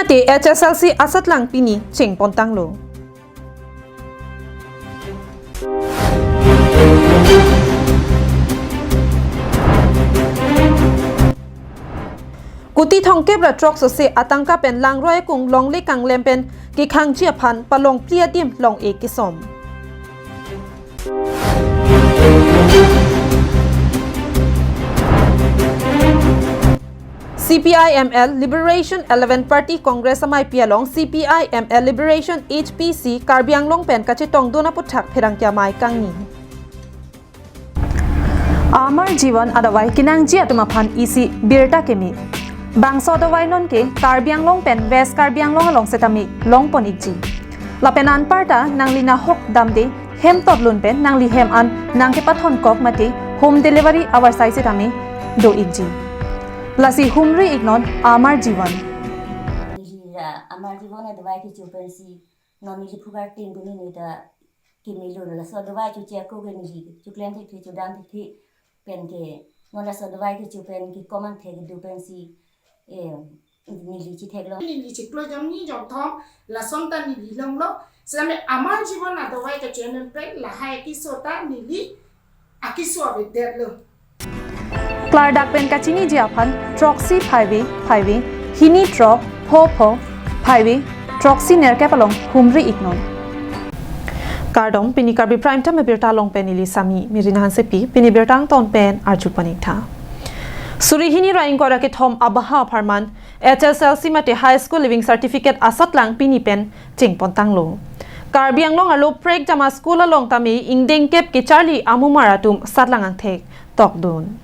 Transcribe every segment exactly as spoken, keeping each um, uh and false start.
Te H S L C asatlang pini chengpontanglo. Kuti thomkep ra throk sose atangka pen langroi akung longle kanglem pen kekhangji aphan palongpli adim long-e kesom. C P I M L Liberation eleven Party Congress amei pi along C P I M L Liberation H P C Karbi Anglong pen kachetongdun aputhak pherangke amei kangni. Amar Jivan adavai kenangji atum aphan isi birta keme. Bangso adavai nonke Karbi Anglong pen West Karbi Anglong along setame longpon ikji. Lapen anparta nangli nahok damde hem totlun pen nangli hem an nangkepathon kok mate home delivery avarsai setame do ikji. Lasi humri iknon Amar Jivan. Neli, ah, Amar Jivan adavai kecho pensi non neli phukar tin puni neli ta kemelo, laso adavai choche ako ke neli choklem thekthe, chodam thekthe penke non laso adavai kecho pen kekom angthek kedo pensi, eh, neli chetheklong. Neli chiklo jongni jongthom lason ta neli longlo. Setame Amar Jivan adavai kachenen pen lahai keso ta neli akeso avedetlo. Klardak pen kachiniji aphan throksi phaive phaive, hini throk pho pho phaive, throksi nerkep along humri iknon. Kardom, pini Karbi Prime Time abirta along pen neli Sami Mirina Hansepi, pini birta angton pen arju paniktha. Suri hini ra ingkoi ra kethom abaha apharman H S L C mate High School Leaving Certificate asatlang pini pen chengpontanglo. Karbi Anglong arlo prekjam a-school along tame ingdeng kep kecharli amumar atum satlang angthek tokdun.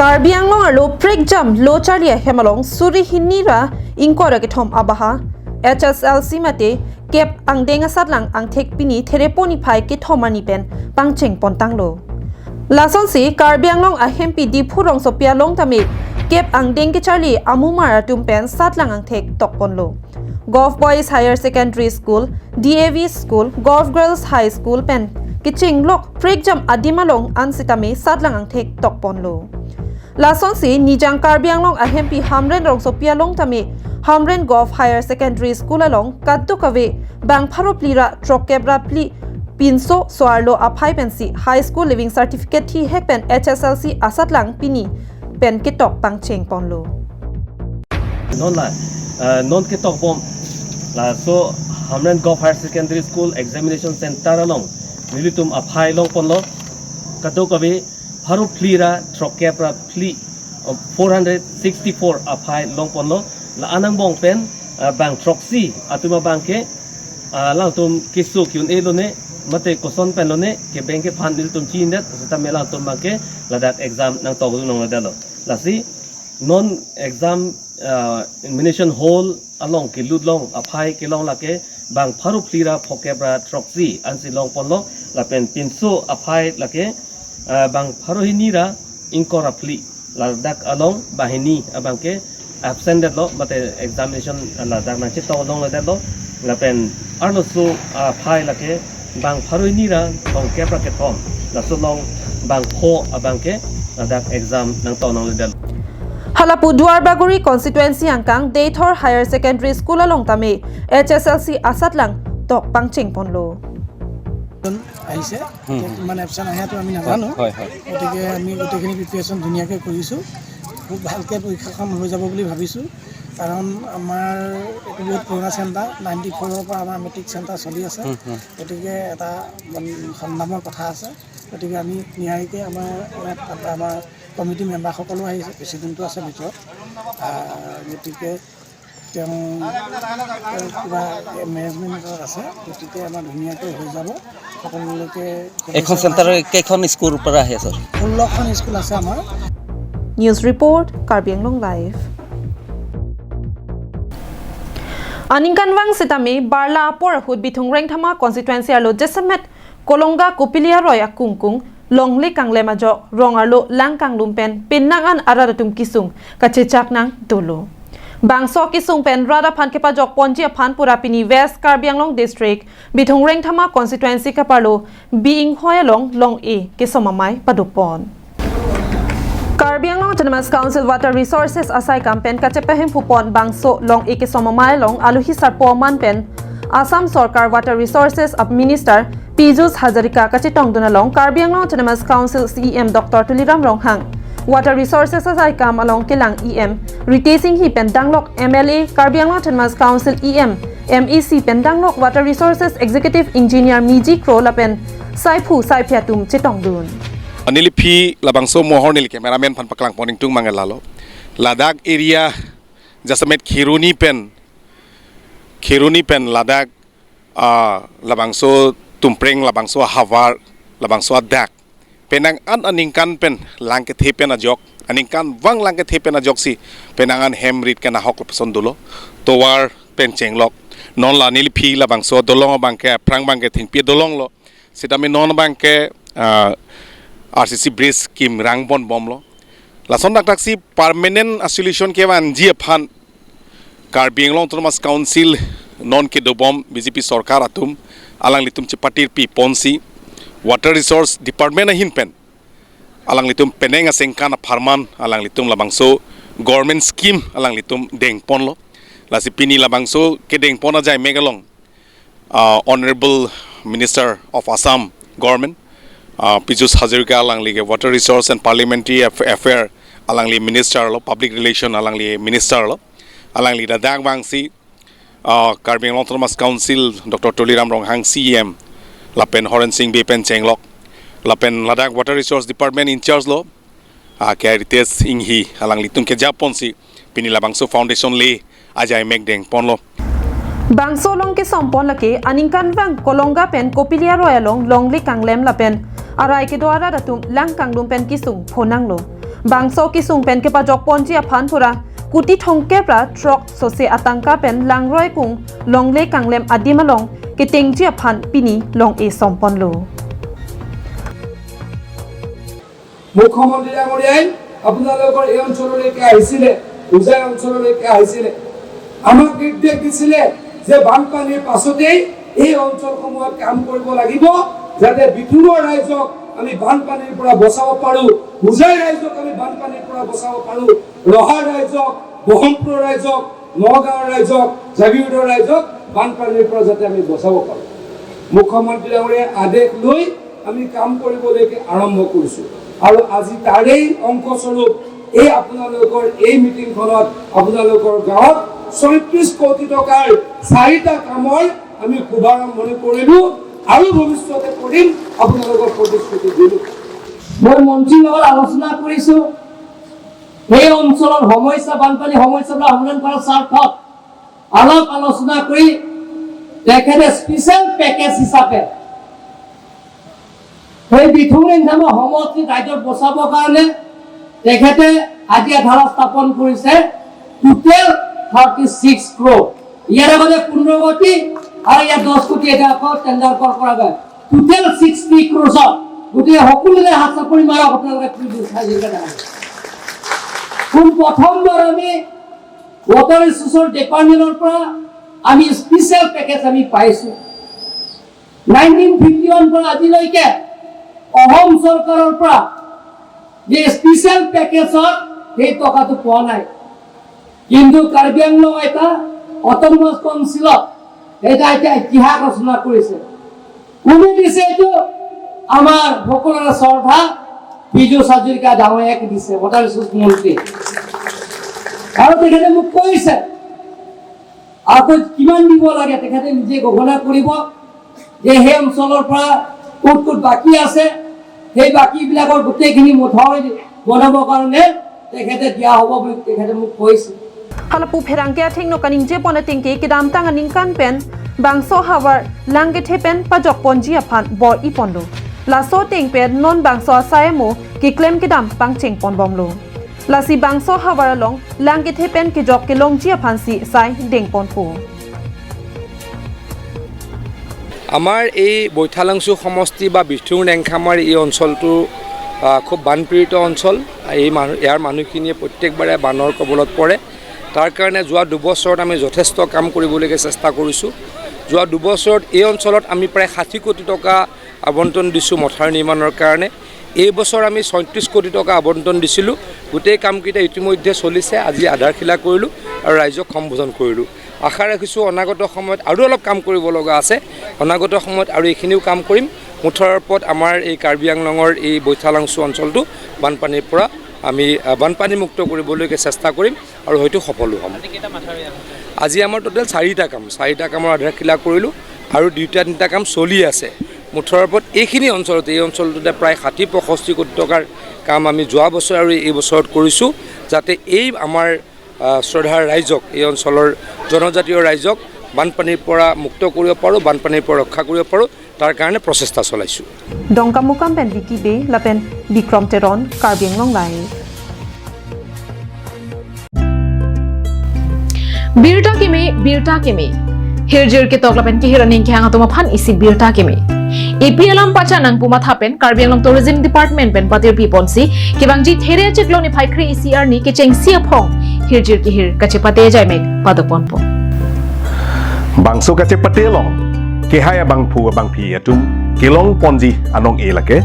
Karbi Anglong arlo prekjam lo charli ahem along suri hini ra ingkoi ra kethom abaha H S L C mate kep angdeng asatlang angthek pini Therepo niphai kethom arni pen pangchengpontanglo. Lasonsi Karbi Anglong ahempi Diphu rongsopi along tame kep angdeng kecharli amumar atum pen satlang angthek tokponlo. Govt Boys Higher Secondary School, D A V School, Govt Girls High School pen kechinglok prekjam adim along an setame satlang angthek tokponlo. Lasonsi Nijang Karbi Anglong ahempi Hamren rongsopi along tame Hamren Govt Higher Secondary School along kadokave bang pharo phli ra throkkep ra phli pinso so-arlo aphai pensi High School Leaving Certificate thihek pen H S L C asatlang pini pen ketok pangchengponlo. Non la, eh, non ketokbom laso Hamren Govt Higher Secondary School Examination Center along nelitum aphai longponlo. Kadokave pharo phli ra throkkep ra phli, eh, four hundred sixty-four aphai longponlo. La-an angbong pen, eh, bang throksi atum abangke, eh, alangtum keso ki-un-e lone mate koson pen lone kebeng kephan nelitum chindet, setame alangtum abangke ladak exam nangtokdun longledetlo. Lasi non exam, ah, examination hall along kelut long aphai kelong lake bang pharo phli ra phokep ra throksi ansi longponlo, lapen pinso aphai lake, ah, bang pharo hini ra ingkoi ra phli, ladak along banghini abangke absent detlo mate examination ladak nangchetong longledetlo, lapen arloso aphai lake bang pharo hini ra thomkep ra kethom, laso along bang pho abangke ladak exam nangtong longledet. Halapu Duarbagori constituency angkang Deithor Higher Secondary School along tame H S L C asatlang tok pangchengponlo. আহিছে, হুম, হুম। কিমান এবচেণ্ট আহে তো আমি নাজানো। হয়, হয়। গতিকে আমি গোটেইখিনি প্ৰিপেৰেশ্যন ধুনীয়াকৈ কৰিছোঁ, খুব ভালকৈ পৰীক্ষাখন হৈ যাব বুলি ভাবিছোঁ। কাৰণ আমাৰ এইটো বহুত পুৰণা চেণ্টাৰ, নাইণ্টি ফ'ৰৰ পৰা আমাৰ মেট্ৰিক চেণ্টাৰ চলি আছে। হুম, হুম। গতিকে এটা, উম, সন্ধানৰ কথা আছে। গতিকে আমি নিয়াৰিকৈ আমাৰ ইয়াত আমাৰ কমিটি মেম্বাৰসকলো আহিছে, প্ৰেচিডেণ্টো আছে ভিতৰত। আহ, গতিকে তেওঁ, তেওঁ কিবা মেনেজমেণ্টত আছে, গতিকে আমাৰ ধুনীয়াকৈ হৈ যাব। সকলোকে এইখন চেণ্টাৰৰ কেইখন স্কুলৰ পৰা আহে, ছাৰ? ষোল্লখন স্কুল আছে আমাৰ। News report, Karbi Anglong Live. Aningkanvang setame barla apor ahut Bithung Rengthama constituency arlo jasemet Kolonga Kopili aroi akungkung longle kanglem ajok rong arlo lang kanglum pen pinnang an arat atum kesung kachechak nang dolo. Bangso kesung pen rat aphan kepajok ponji aphan pura pini West Karbi Anglong District Bithung Rengthama constituency kaparlo Bi Inghoi along long-e kesom amei padopon. Karbi Anglong Autonomous Council Water Resources asai kam pen kachepahemphu pon bangso long-e kesom amei along alohi sarpo aman pen Assam Sorkar Water Resources Minister Piyush Hazarika kachetongdun along Karbi Anglong Autonomous Council C E M Doctor Tuliram Ronghang, Water Resources asai kam along kelang E M Ritesh Enghi pen danglok M L A, Karbi Anglong Autonomous Council E M, M A C pen danglok Water Resources Executive Engineer Miji Kro lapen saiphu saiphi atum chetongdun. Neli phi labangso mohor neli cameraman aphan paklang pon ingtung mangge lalo. Ladak area jasemet Kheroni pen, Kheroni pen ladak, ah, labangso Tumpreng, labangso ahavar, labangso adak penang an aningkan pen lang kethe pen ajok, aningkanvang lang kethe pen ajoksi penang an hem rit ke nahok lapuson dolo, tovar pen chenglok. Non la neli phi labangso dolong abangke aphrang abangke thengpi dolonglo. Sitame non abangke, ah, R C C bridge kim rang pon bomlo. Lason dakdaksi permanent solution kevanji aphan Karbi Anglong Autonomous Council non kedobom B J P Sorkar atum alanglitum chepatir pi ponsi Water Resource Department ahin pen alanglitum penang asengkan apharman alanglitum labangso government scheme alanglitum deng ponlo. Lasi pini labangso kedeng pon ajai mek along, ah, Honorable Minister of Assam Government, ah, Piyush Hazarika alangli ke Water Resource and Parliamentary Aff-, Affair alangli Minister lo, Public Relation alangli Minister lo, alangli ladak vangsi, ah, Karbi Anglong Autonomous Council Doctor Tuliram Ronghang C E M, lapen Horen Sing Bey pen chenglok, lapen ladak Water Resource Department in charge lo, ah, K I Ritesh Enghi alanglitum keja ponsi pini labangso foundation lay ajai mek deng ponlo. Bangso long kesom pon lake aningkanvang Kolonga pen Kopili aroi along longle kanglem lapen arai kedo arat atum lang kanglum pen kesung phonanglo. Bangso kesung pen kepajok ponji aphan pura kuti thomkep ra throk sose atangka pen langroi kung longle kanglem adim along ketengji aphan pini long-e som ponlo. মুখ্যমন্ত্ৰী ডাঙৰীয়াই আপোনালোকৰ এই অঞ্চললৈকে আহিছিলে, হোজাই অঞ্চললৈকে আহিছিলে, আমাক নিৰ্দেশ দিছিলে যে বানপানীৰ পাছতেই এই অঞ্চলসমূহত কাম কৰিব লাগিব, যাতে বিথুঙৰ ৰাইজক আমি বানপানীৰ পৰা বচাব পাৰোঁ, হোজাই ৰাইজক আমি বানপানীৰ পৰা বচাব পাৰোঁ, ৰহা ৰাইজক, ব্ৰহ্মপুত্ৰ ৰাইজক, নগাঁৱৰ ৰাইজক, জাগীৰোডৰ ৰাইজক বানপানীৰ পৰা যাতে আমি বচাব পাৰোঁ। মুখ্যমন্ত্ৰী ডাঙৰীয়াৰ আদেশ লৈ আমি কাম কৰিবলৈকে আৰম্ভ কৰিছোঁ। আৰু আজি তাৰেই অংশস্বৰূপ এই আপোনালোকৰ এই মিটিংখনত আপোনালোকৰ গাঁৱত ছয়ত্ৰিশ কোটি টকাৰ চাৰিটা কামৰ আমি শুভাৰম্ভণি কৰিলোঁ আৰু ভৱিষ্যতে কৰিম, আপোনালোকক প্ৰতিশ্ৰুতি দিলোঁ। মই মন্ত্ৰীৰ লগত আলোচনা কৰিছোঁ, সেই অঞ্চলৰ সমস্যা, বানপানী সমস্যাবিলাক সমাধান কৰাৰ স্বাৰ্থত আলাপ আলোচনা কৰি তেখেতে স্পেচিয়েল পেকেজ হিচাপে সেই বিথুং ৰেংথামা সমষ্টি ৰাইজক বচাবৰ কাৰণে তেখেতে আজি ধাৰা স্থাপন কৰিছে টোটেল থাৰ্টি ছিক্স ক্ৰ'ৰ। ইয়াৰ আগতে পোন্ধৰ কোটি আৰু ইয়াত দহ কোটি এটা আকৌ টেণ্ডাৰ কল কৰা যায়। টোটেল ছিক্সটি ক্ৰ'ৰ্ছত গোটেই সকলোৱে হাত চাপৰি মাৰক আপোনালোকে, প্লিজ, চাই দিলে নহয়। কোন প্ৰথমবাৰ আমি ৱাটাৰ ৰিচোৰ্চৰ ডিপাৰ্টমেণ্টৰ পৰা আমি স্পেচিয়েল পেকেজ আমি পাইছোঁ। নাইনটিন ফিফটি ওৱান পৰা আজিলৈকে অসম চৰকাৰৰ পৰা যে স্পেচিয়েল পেকেজত সেই টকাটো পোৱা নাই। কিন্তু কাৰ্বি আংলং এটা অট'নমাছ কাউন্সিলত এটা এতিয়া ইতিহাস ৰচনা কৰিছে। কোনে দিছে এইটো? আমাৰ সকলোৰে শ্ৰদ্ধা পীযুষ হাজৰিকা ডাঙৰীয়াকে দিছে, ৱাটাৰ ৰিচোৰ্চ মন্ত্ৰী। আৰু তেখেতে মোক কৈছে, আকৌ কিমান দিব লাগে তেখেতে নিজে গণনা কৰিব যে সেই অঞ্চলৰ পৰা ক'ত ক'ত বাকী আছে, সেই বাকীবিলাকৰ গোটেইখিনি মথাউৰি বনাবৰ কাৰণে তেখেতে দিয়া হ'ব বুলি তেখেতে মোক কৈছে। Hala pu pherangke athengno kaningje pon atengke kedamtang aningkan pen bangso havar lang kethe pen pajok ponji aphan bor-i ponlo. Laso ateng pen non bangso asai amo keklem kedam pangcheng ponbomlo. Lasi bangso havar along lang kethe pen kejok kelongji aphansi sai deng ponpo. আমাৰ এই বৈঠালাংচু সমষ্টি বা বিথুং ৰেংখামাৰ এই অঞ্চলটো, আ, খুব বানপীড়িত অঞ্চল। এই মানুহ, ইয়াৰ মানুহখিনিয়ে প্ৰত্যেকবাৰে বানৰ কবলত পৰে। তাৰ কাৰণে যোৱা দুবছৰত আমি যথেষ্ট কাম কৰিবলৈকে চেষ্টা কৰিছোঁ। যোৱা দুবছৰত এই অঞ্চলত আমি প্ৰায় ষাঠি কোটি টকা আবণ্টন দিছোঁ মথাউৰি নিৰ্মাণৰ কাৰণে। এই বছৰ আমি ছয়ত্ৰিশ কোটি টকা আবণ্টন দিছিলোঁ। গোটেই কামকেইটা ইতিমধ্যে চলিছে। আজি আধাৰশিলা কৰিলোঁ আৰু ৰাইজক সম্বোধন কৰিলোঁ। আশা ৰাখিছোঁ অনাগত সময়ত আৰু অলপ কাম কৰিব লগা আছে, অনাগত সময়ত আৰু এইখিনিও কাম কৰিম। মুঠৰ ওপৰত আমাৰ এই কাৰ্বি আংলঙৰ এই বৈঠালাংচু অঞ্চলটো বানপানীৰ পৰা আমি, আহ, বানপানীমুক্ত কৰিবলৈকে চেষ্টা কৰিম আৰু হয়তো সফলো হ'ম। আজি আমাৰ টোটেল চাৰিটা কাম, চাৰিটা কামৰ আধাৰশিলা কৰিলোঁ আৰু দুইটা তিনিটা কাম চলি আছে। মুঠৰ ওপৰত এইখিনি অঞ্চলতে, এই অঞ্চলটোতে প্ৰায় ষাঠি পঁয়ষষ্ঠি কোটি টকাৰ কাম আমি যোৱা বছৰ আৰু এই বছৰত কৰিছোঁ, যাতে এই আমাৰ, আহ, শ্ৰদ্ধাৰ ৰাইজক, এই অঞ্চলৰ জনজাতীয় ৰাইজক বানপানীৰ পৰা মুক্ত কৰিব পাৰোঁ, বানপানীৰ পৰা ৰক্ষা কৰিব পাৰোঁ, তাৰ কাৰণে প্ৰচেষ্টা চলাইছোঁ। Dongkamukam pen Vicky Bey lapen Bikram Teron, Karbi Anglong Live. Birta keme, birta keme. Hirjir ketok lapen kehir aning kehang atum aphan isi birta keme. A P L M pacha nangpu matha pen Karbi Anglong Tourism Department pen patirpi ponsi kevangji There achiklo niphai kre-isi arni kechengsi aphong hirjir kehir kachepate ajaimek pado ponpo. Bangso kachepate along kehai abangphu abangphi atum kelong ponji anong-e lake.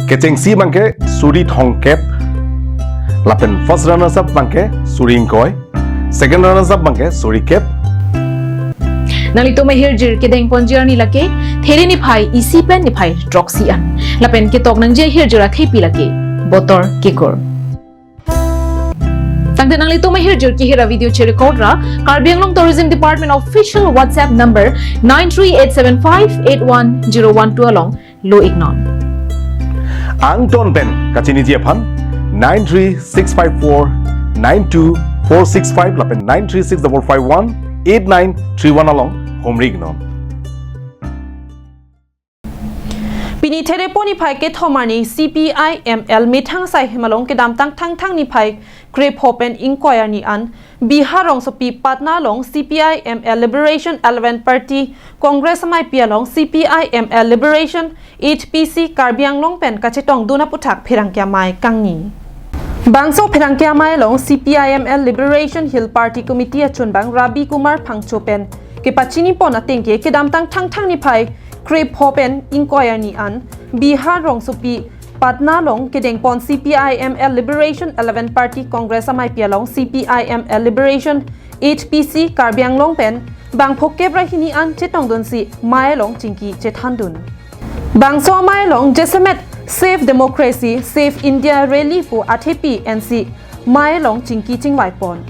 Kechengsi abangke suri thomkep, lapen first runners up abangke suri ingkoi, second runners up abangke suri kep. Nanglitum ahirjir kedeng ponji arni lake There niphai isi pen niphai throksi an. Lapen ketok nangji ahirjir athepi lake Botor Kekur. Tangte nanglitum ahirjir kehir avideo cherecord ra Karbi Anglong Tourism Department official WhatsApp number nine three eight seven five eight one zero one two along lo-iknon. Angton pen kachiniji aphan nine three six five four nine two four six five lapen nine three six double five one eight nine three one along homri-iknon. Pini There po niphai kethom arni C P I M L methang asai hem along kedamtang Thangthang niphai krepho pen ingkoi arni an Bihar rongsopi Patna along C P I M L Liberation Eleven Party Congress amaipi along C P I M L Liberation, H P C, Karbi Anglong pen kachetongdun aputhak pherangke amei kangni. Bangso pherangke amei along C P I M L Liberation Hill Party Committee achunbang Rabi Kumar Phangcho pen kepachini pon atengke kedamtang Thangthang niphai krepho pen ingkoi arni an Bihar rongsopi Patna along kedengpon C P I M L Liberation Eleven Party Congress amaipi along C P I M L Liberation, H P C, Karbi Anglong pen bangphokep ra hini an chetongdunsi mei along chingki chethandun. Bangso amei along jasemet Save Democracy, Save India Rally pu athepi ensi mei along chingki chingvaipon.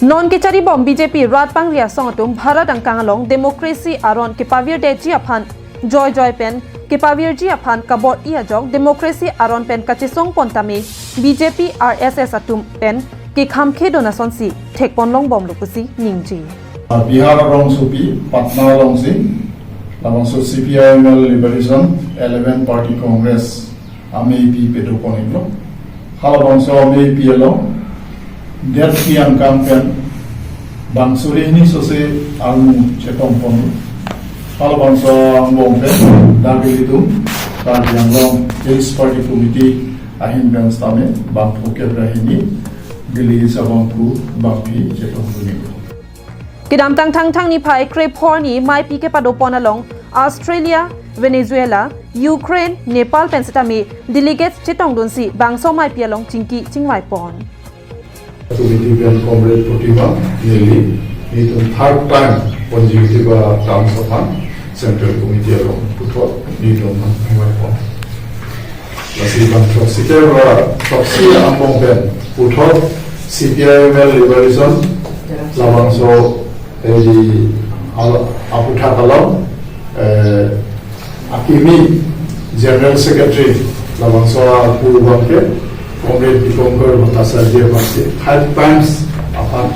Non kecharibom B J P rat pangri asong atum Bharat angkang along democracy aron kepavirdetji aphan joijoi pen kepavirji aphan kabor-i ajok democracy aron pen kachesongpon tame B J P R S S atum pen kekhamkhedun asonsi thekpon longbomlo pusi ningje. Bihar rongsopi Patna alongsi labangso C P I M L Liberation Eleven Party Congress ameipi padopon-iklo. Halabangso ameipi along det pi angkang pen bang suri hini sose armu chetongponlo. Halabangso angbong pen dak ilitum Karbi Anglong Hills Party Committee ahin pen setame bangphokep ra hini Delhi asai bangphu bangphi chetongdun-iklo. Kedamtang Thangthang niphai krepho arni meipi kepadopon along Australia, Venezuela, Ukraine, Nepal pen setame delegates chetongdunsi bangso meipi along chingki chingvaipon. Committee pen Comrade Protima, neli, nelitum third time consecutive, uh, terms aphan Central Committee along puthot nelitum nangvaipon. Lasi bang throksi te ra throksi angbong pen puthot C P I M L Liberation labangso, eh, di al-, aputhak along, eh, akimi General Secretary labangso aphu abangke Comrade Dipankar Bhattacharya abangke five times aphan,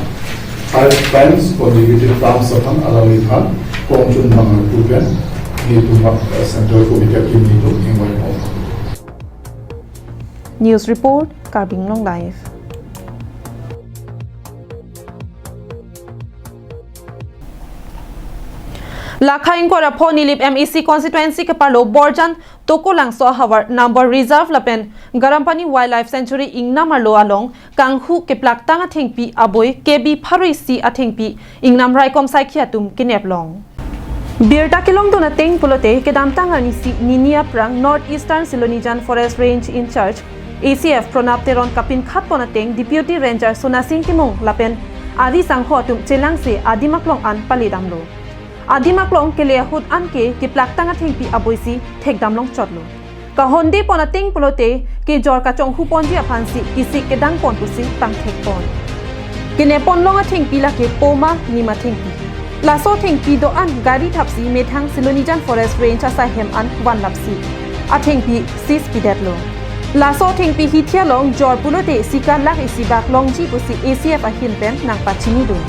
five times consecutive terms aphan alangliphan kongchun bang aphu pen nelitum, eh, Central Committee akimi atum ingvaipon. News report, Karbi Anglong Live. Lakha ingkoi ra pho Nilip M A C constituency keparlo Borjan Tokolangso ahavar number reserve lapen Garampani Wildlife Sanctuary ingnam arlo along kanghu keplaktang athengpi aboi K B pharo isi athengpi ingnam raikom saikhi atum kenep long. Birta kelongdun ateng pulote kedamtang arnisi nini aphrang North Eastern Silonijan Forest Range in charge A C F Pranab Teron kapinkhat pon ateng Deputy Ranger Sonasing Timung lapen ari sangho atum chelangsi adim aklong an paledamlo. Adim aklong kele ahut anke keplaktang athengpi aboisi thekdam longchotlo. Kahonde pon ateng pulote kejor kachonghu ponji aphansi kisik kedang pon pusi pangthek pon. Kene ponlong athengpi lake poma nima thengpi. Laso thengpi do-an gari thapsi methang Silonijan Forest Range asai hem an vanlapsi athengpi seize pidetlo. Laso thengpi hithi along jor pulote sikar lakh isi bak longji pusi A C F ahin pen nangpachinidun.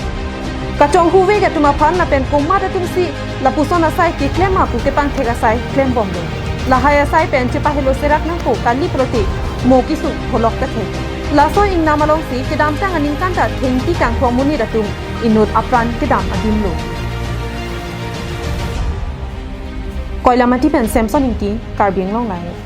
Kachonghu vek atum aphan lapen komat atumsi lapuson asai keklem ma pu kepangthek asai klembomlo. Lahai asai pen chepahelo serak nangpo kali pulote mo kesung pholok kethek. Laso ingnam alongsi kedamtang aningkan ta thengpi kangthong monit atum inut apran kedam adimlo. Koilamati pen Samson Ingti, Karbi Anglong Live.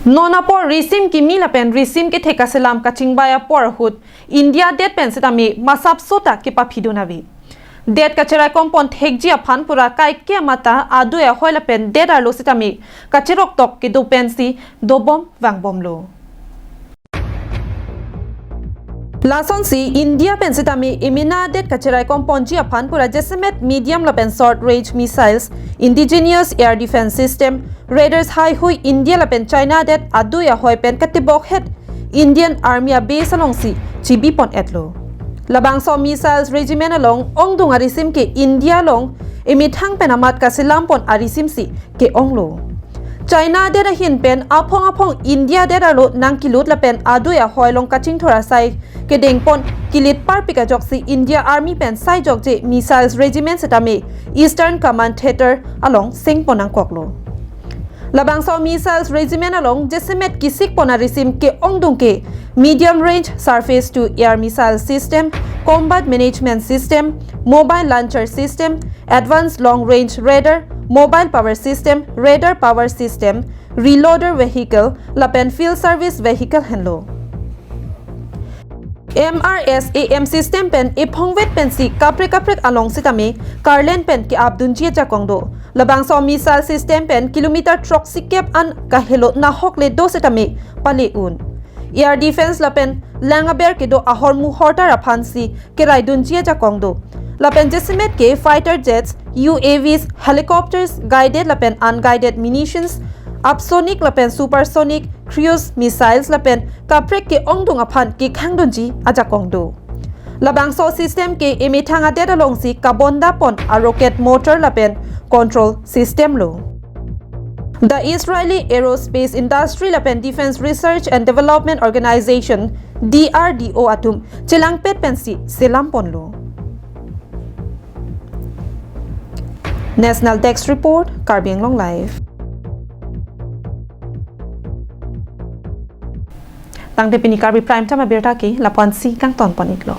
Non apor risim kimi lapen risim kethek kaselam kachingbai apor ahut India det pen sitame masapso ta kepaphidun ave. Det kacheraikom pon thekji aphan pura kaike mata adui ahoi lapen det arlo sitame kacheroktok kedo pensi dobom vangbomlo. Lasonsi India pen sitame emena det kacheraikom ponji aphan pura jasemet medium lapen short range missiles, indigenous air defense system, radars haihui India lapen China det adui ahoi pen katebokhet Indian Army a-base alongsi chibi pon etlo. Labangso missiles regiment along ongdung arisim ke India along emethang pen amat kaselam pon arisimsi ke-onglo. China det ahin pen aphong aphong India det arlo nangkelut lapen adui ahoi along kachingthur asai kedeng pon kelit parpik ajoksi India Army pen saijokje missiles regiment sitame Eastern Command Theater along seng pon nangkoklo. Labangso missiles regiment along jasemet kisik pon arisim ke-ongdung ke medium range surface to air missile system, combat management system, mobile launcher system, advanced long range radar, mobile power system, radar power system, reloader vehicle, lapen field service vehicle henlo. M R S A M system pen ephongvet pensi kaprek kaprek along sitame karlen pen ke-apdunji ajakong do. Labangso missile system pen kilometer throksi kep an kahelo nahok le do sitame pale un. Air defense lapen lang aber kedo ahormu hortar aphansi keraidunji ajakong do. Lapen jasemet ke fighter jets, U A Vs, helicopters, guided lapen unguided munitions, upsonic lapen supersonic cruise missiles lapen kaprek ke-ongdung aphan kekhangdunji ajakong do. Labangso system ke emethang adet alongsi kabonda pon a-rocket motor lapen control system lo. The Israeli Aerospace Industry lapen Defense Research and Development Organization, D R D O atum chelangpet pensi selam ponlo. National Desk Report, Karbi Anglong Live. Tangte pini Karbi Prime Time abirta ke lapu-ansi kangton pon iklo.